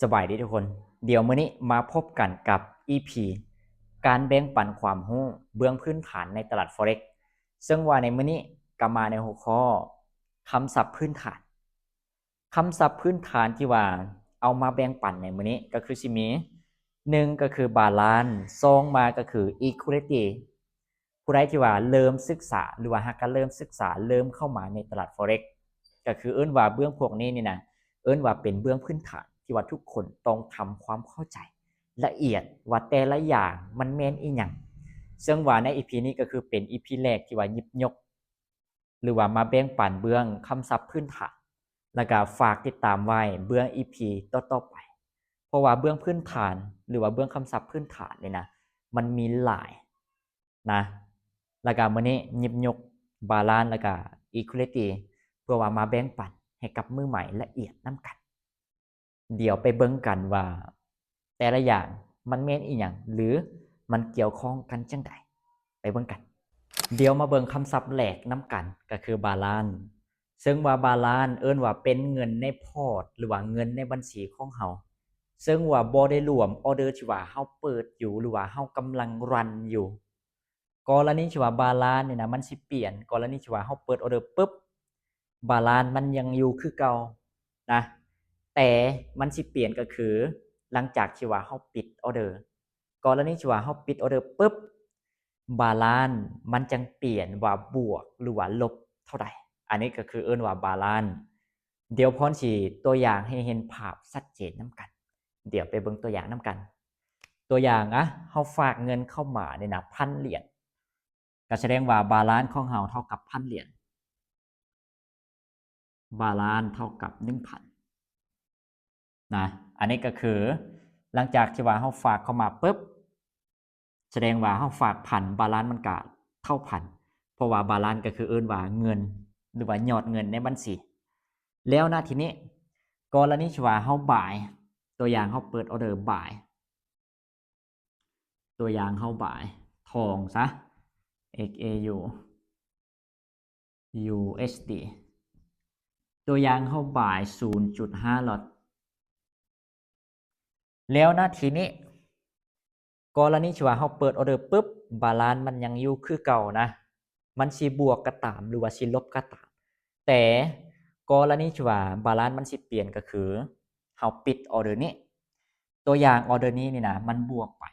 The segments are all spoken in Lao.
ສະບາຍດີທຸກຄົນ, ດຽວມື້ນີ້ມາພົບກັນກັບ ອີພີ ການແບ່ງປັນຄວາມຮູ້ເບື້ອງພື້ນຖານໃນຕະຫຼາດ Forex ເຊິ່ງວ່າໃນມື້ນີ້ກໍມາໃນຫົວຂໍ້ຄຳສັບພື້ນຖານ. ຄຳສັບພື້ນຖານທີ່ວ່າເອົາມາແບ່ງປັນໃນມື້ນີ້ກໍຄືຊິມີ ໜຶ່ງ ກໍຄື balance, ສອງ ມາກໍຄື equity. ຜູ້ໃດທີ່ວ່າເລີ່ມສຶກສາ ຫຼືວ່າຫາກະເລີ່ມສຶກສາ ເລີ່ມເຂົ້າມາໃນຕະຫຼາດ Forex ກໍຄືເອີ້ນວ່າເບື້ອງພວກນີ້ນີ້ນະ ເອີ້ນວ່າເປັນເບື້ອງພື້ນຖານທີ່ວ່າທຸກຄົນຕ້ອງທຳຄວາມເຂົ້າໃຈລະອຽດວ່າແຕ່ລະຢ່າງມັນແມ່ນອີ່ຫຍັງ. ເຊິ່ງວ່າໃນ ອີພີ ນີ້ກໍຄືເປັນ ອີພີ ແລກທີ່ວ່າຫຍິບຍົກ ຫຼືວ່າມາແບ່ງປັນເບື້ອງຄຳສັບພື້ນຖານ ແລ້ວກະຝາກຕິດຕາມໄວ້ເບື້ອງ ອີພີ ຕໍ່ໆໄປ ເພາະວ່າເບື້ອງພື້ນຖານ ຫຼືວ່າເບື້ອງຄຳສັບພື້ນຖານນີ້ນະ ມັນມີຫຼາຍນະ. ແລ້ວກະມື້ນີ້ຫຍິບຍົກ balance ແລ້ວກະ equity ເພື່ອວ່າມາແບ່ງປັນໃຫ້ກັບມືໃໝ່ລະອຽດນຳກັນ. ດຽວໄປເບິ່ງກັນວ່າແຕ່ລະຢ່າງມັນແມ່ນອີ່ຫຍັງ ຫຼື ມັນກ່ຽວຂ້ອງກັນຈັ່ງໃດ. ໄປເບິ່ງກັນ. ດຽວມາເບິ່ງຄຳສັບແລກນຳກັນ ກໍຄື balance, ເຊິ່ງວ່າ balance ເອີ້ນວ່າເປັນເງິນໃນພອດ ຫຼືວ່າເງິນໃນບັນຊີຂອງເຮົາ, ເຊິ່ງວ່າບໍ່ໄດ້ລວມ order ທີ່ວ່າເຮົາເປີດຢູ່ ຫຼືວ່າເຮົາກຳລັງ run ຢູ່. ກໍລະນີທີ່ວ່າ balance ນີ້ນະ ມັນຊິປ່ຽນ. ກໍລະນີທີ່ວ່າເຮົາເປີດ order ປຶບ balance ມັນຍັງຢູ່ຄືເກົ່ານະ, ແຕ່ມັນຊິປ່ຽນກໍຄື ຫຼັງຈາກທີ່ວ່າເຮົາປິດ order. ກໍລະນີທີ່ວ່າເຮົາປິດ order ປຶບ balance ມັນຈັ່ງປ່ຽນວ່າບວກ ຫຼືວ່າລົບເທົ່າໃດ. ອັນນີ້ກໍຄືເອີ້ນວ່າ balance. ດຽວພອນຊິຕົວຢ່າງໃຫ້ເຫັນພາບຊັດເຈນນຳກັນ. ດຽວໄປເບິ່ງຕົວຢ່າງນຳກັນ. ຕົວຢ່າງ ອະ ເຮົາຝາກເງິນເຂົ້າມານີ້ນະ ພັນຫຼຽນ, ກໍສະແດງວ່າ balance ຂອງເຮົາເທົ່າກັບພັນຫຼຽນ, balance ເທົ່າກັບໜຶ່ງພັນນະ. ອັນນີ້ກໍຄື ຫຼັງຈາກທີ່ວ່າເຮົາຝາກເຂົ້າມາປຶບ ສະແດງວ່າເຮົາຝາກພັນ balance ມັນກະເທົ່າພັນ ເພາະວ່າ balance ກໍຄືເອີ້ນວ່າເງິນ ຫຼືວ່າຍອດເງິນໃນບັນຊີ. ແລ້ວນະ ທີນີ້ ກໍລະນີທີ່ວ່າເຮົາບາຍ, ຕົວຢ່າງເຮົາເປີດ order ບາຍ, ຕົວຢ່າງເຮົາບາຍທອງຊະ XAU USD, ຕົວຢ່າງເຮົາບາຍ ສູນຈຸດຫ້າ ລັອດ. ແລ້ວນະ ທີນີ້ ກໍລະນີທີ່ວ່າເຮົາເປີດ order ປຶບ balance ມັນຍັງຢູ່ຄືເກົ່ານະ, ມັນຊິບວກກໍຕາມ ຫຼືວ່າຊິລົບກໍຕາມ, ແຕ່ກໍລະນີທີ່ວ່າ balance ມັນຊິປ່ຽນ ກໍຄືເຮົາປິດ order ນີ້. ຕົວຢ່າງ order ນີ້ນີ້ນະ ມັນບວກໄປ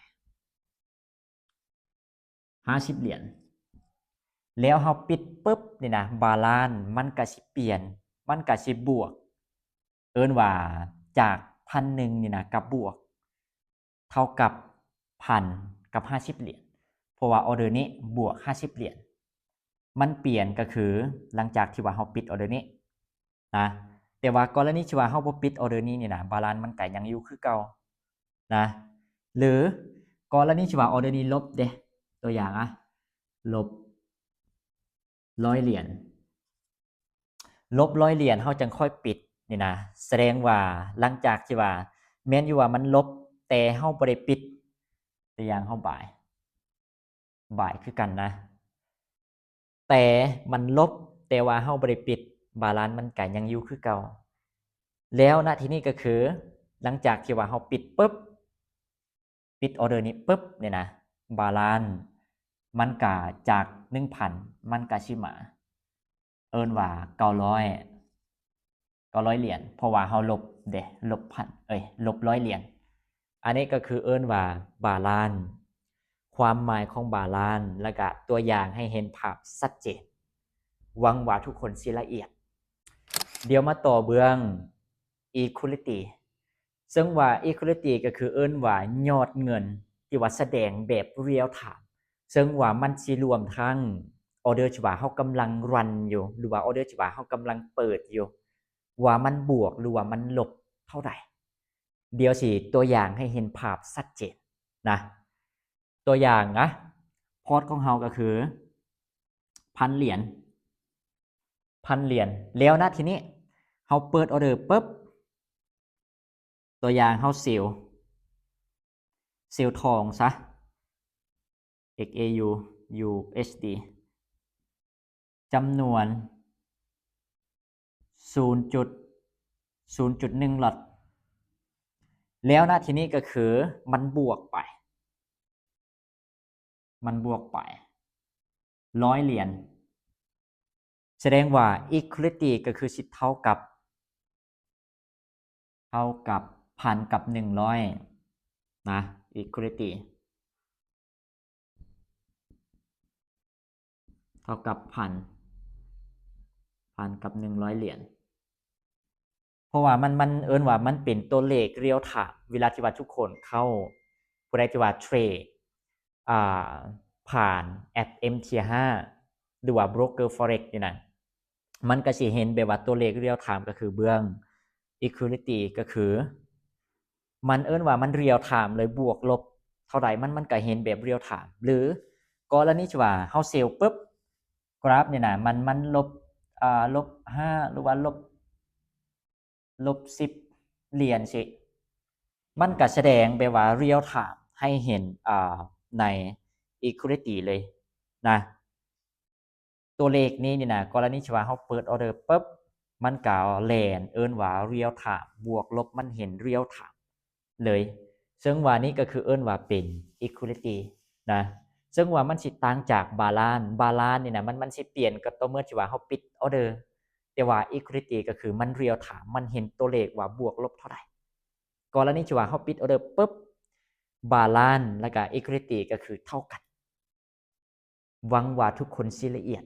ຫ້າສິບຫຼຽນ, ແລ້ວເຮົາປິດປຶບນີ້ນະ balance ມັນກະຊິປ່ຽນ, ມັນກະຊິບວກ, ເອີ້ນວ່າຈາກພັນໜຶ່ງນີ້ນະ ກະບວກເທົ່າກັບພັນກັບຫ້າສິບຫຼຽນ, ເພາະວ່າ order ນີ້ບວກຫ້າສິບຫຼຽນ. ມັນປ່ຽນກໍຄື ຫຼັງຈາກທີ່ວ່າເຮົາປິດ order ນີ້ນະ, ແຕ່ວ່າກໍລະນີທີ່ວ່າເຮົາບໍ່ປິດ order ນີ້ນີ້ນະ balance ມັນກະຍັງຢູ່ຄືເກົ່ານະ. ຫຼືກໍລະນີທີ່ວ່າ order ນີ້ລົບເດ້, ຕົວຢ່າງ ອະ ລົບຮ້ອຍຫຼຽນ, ລົບຮ້ອຍຫຼຽນ ເຮົາຈັ່ງຄ່ອຍປິດນີ້ນະ, ສະແດງວ່າຫຼັງຈາກທີ່ວ່າ ແມ່ນຢູ່ວ່າມັນລົບ ແຕ່ເຮົາບໍ່ໄດ້ປິດ, ຕົວຢ່າງເຮົາບາຍ ບາຍຄືກັນນະ, ແຕ່ມັນລົບ ແຕ່ວ່າເຮົາບໍ່ໄດ້ປິດ, balance ມັນກະຍັງຢູ່ຄືເກົ່າ. ແລ້ວນະ ທີນີ້ກໍຄື ຫຼັງຈາກທີ່ວ່າເຮົາປິດປຶບ, ປິດ order ນີ້ປຶບນີ້ນະ, balance ມັນກະຈາກໜຶ່ງພັນ ມັນກະຊິມາ ເອີ້ນວ່າເກົ້າຮ້ອຍ ເກົ້າຮ້ອຍຫຼຽນ, ເພາະວ່າເຮົາລົບເດ້, ລົບພັນ ເອີຍ ລົບຮ້ອຍຫຼຽນ. ອັນນີ້ກໍຄືເອີ້ນວ່າ balance, ຄວາມໝາຍຂອງ balance ແລ້ວກະຕົວຢ່າງໃຫ້ເຫັນພາບຊັດເຈນ. ຫວັງວ່າທຸກຄົນຊິລະອຽດ. ດຽວມາຕໍ່ເບື້ອງ equity, ເຊິ່ງວ່າ equity ກໍຄືເອີ້ນວ່າຍອດເງິນທີ່ວ່າສະແດງແບບ real time, ເຊິ່ງວ່າມັນຊິລວມທັງ order ທີ່ວ່າເຮົາກຳລັງ run ຢູ່ ຫຼືວ່າ order ທີ່ວ່າເຮົາກຳລັງເປີດຢູ່, ວ່າມັນບວກ ຫຼືວ່າມັນລົບເທົ່າໃດ. ດຽວຊິຕົວຢ່າງໃຫ້ເຫັນພາບຊັດເຈນນະ. ຕົວຢ່າງນະ, ພອດຂອງເຮົາກໍຄື ພັນຫຼຽນ, ພັນຫຼຽນ. ແລ້ວນະ ທີນີ້ເຮົາເປີດ order ປຶບ, ຕົວຢ່າງເຮົາເຊວ, ເຊວທອງຊະ XAU USD ຈຳນວນ ສູນຈຸດສູນຈຸດໜຶ່ງລັອດ. แล้วณที่นี้ก็คือมันบวกไป มันบวกไปร้อยเหรียญ แสดงว่า equality ก็คือสิเท่ากับ เท่ากับพันกับหนึ่งร้อยนะ equality เท่ากับพัน พันกับหนึ่งร้อยเหรียญ เพราะว่ามัน มันเอิ้นว่ามันเป็นตัวเลข real time เวลาที่ว่าทุกคนเข้า ผู้ใดที่ว่าเทรด อ่า ผ่านแอป เอ็ม ที ห้า หรือว่า broker forex นี่นะ มันก็สิเห็นแบบว่าตัวเลข real time ก็คือเบื้อง equality ก็คือ มันเอิ้นว่ามัน real time เลย บวกลบเท่าใด มัน มันก็เห็นแบบ real time หรือกรณีที่ว่าเฮาเซลล์ปึ๊บ กราฟนี่นะ มัน มันลบ อ่า ลบห้า หรือว่าลบ ลบสิบเหรียญสิ มันก็แสดงแบบว่า real time ให้เห็น อ่า ใน equality เลยนะ ตัวเลขนี้นี่นะ กรณีที่ว่าเฮาเปิดออเดอร์ปึ๊บ มันก็แล่น เอิ้นว่า real time บวกลบมันเห็น real time เลย ซึ่งว่านี้ก็คือเอิ้นว่าเป็น equality นะ ซึ่งว่ามันสิต่างจาก balance balance นี่นะ มัน มันสิเปลี่ยนก็ต่อเมื่อที่ว่าเฮาปิดออเดอร์ แต่ว่า equality ก็คือมัน real time มันเห็นตัวเลขว่าบวกลบเท่าใด กรณีที่ว่าเฮาปิดออเดอร์ปึ๊บ balance แล้วก็ equality ก็คือเท่ากัน หวังว่าทุกคนสิละเอียด